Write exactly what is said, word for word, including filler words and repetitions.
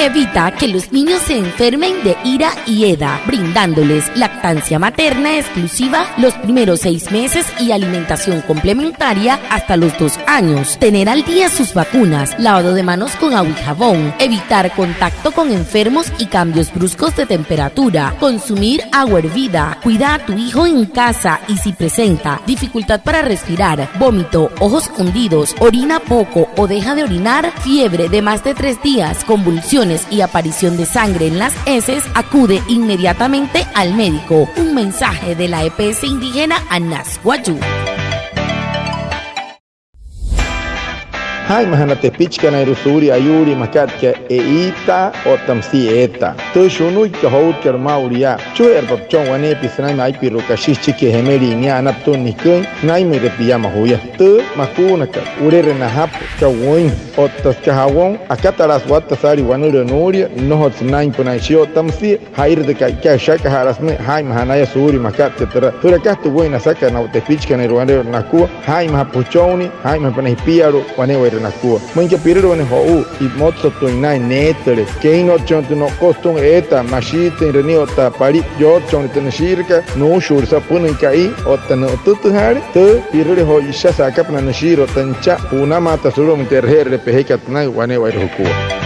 Evita que los niños se enfermen de IRA y EDA, brindándoles lactancia materna exclusiva los primeros seis meses y alimentación complementaria hasta los dos años. Tener al día sus vacunas, lavado de manos con agua y jabón, evitar contacto con enfermos y cambios bruscos de temperatura, consumir agua hervida, cuida a tu hijo en casa y si presenta dificultad para respirar, vómito, ojos hundidos, orina poco o deja de orinar, fiebre de más de tres días, convulsiones y aparición de sangre en las heces, acude inmediatamente al médico. Un mensaje de la EPS indígena Anas Wayuu. Jaa'inmajana tepichikanairua suulia ayuulii makat aka e'iitaa otta müsia eetaa. Tü shunuikat joutkat maa'ulu yaa, achuje'erapa püchon waneepia sünainmüin aipiru'u kashi süchiki jemelin nia, anapa tü niküin, sünainmüinre piama juya. Tü makuunakat, wulere najapü, süka wüin otta süka jawon, akatalaasü watta saalii wanülüü nuulia, nnojotsü naa'inpünaain shia otta müsia jaira tü ka'ikat, shakaja'alaasü nünain. Jaa'inmaja naya suulia makat aka türa. Jü'lakajatü wüin nasakat na tepichikanairua wane'ewai nakua. Jaa'inmaja püchonnii, jaa'inmajapa na jipialu'u wane'ewai nakua. Müinka pirüle wane jo'uu, i'motsotüin naa'in neetüle, keinotchon tü no'ukot sütüma eetaa, mashiitsüinre nia otta palii, yootchon tü nüshiirakat, nuushuule saa'u apünüin ka'i otta nü'ütütüjaale. Tü pirüle jo'u, isasü akapa na nüshiira otta nücha, pu'unamaata sulu'umüin tü e'reje'erüle pejekat sünain wane'ewai jukua.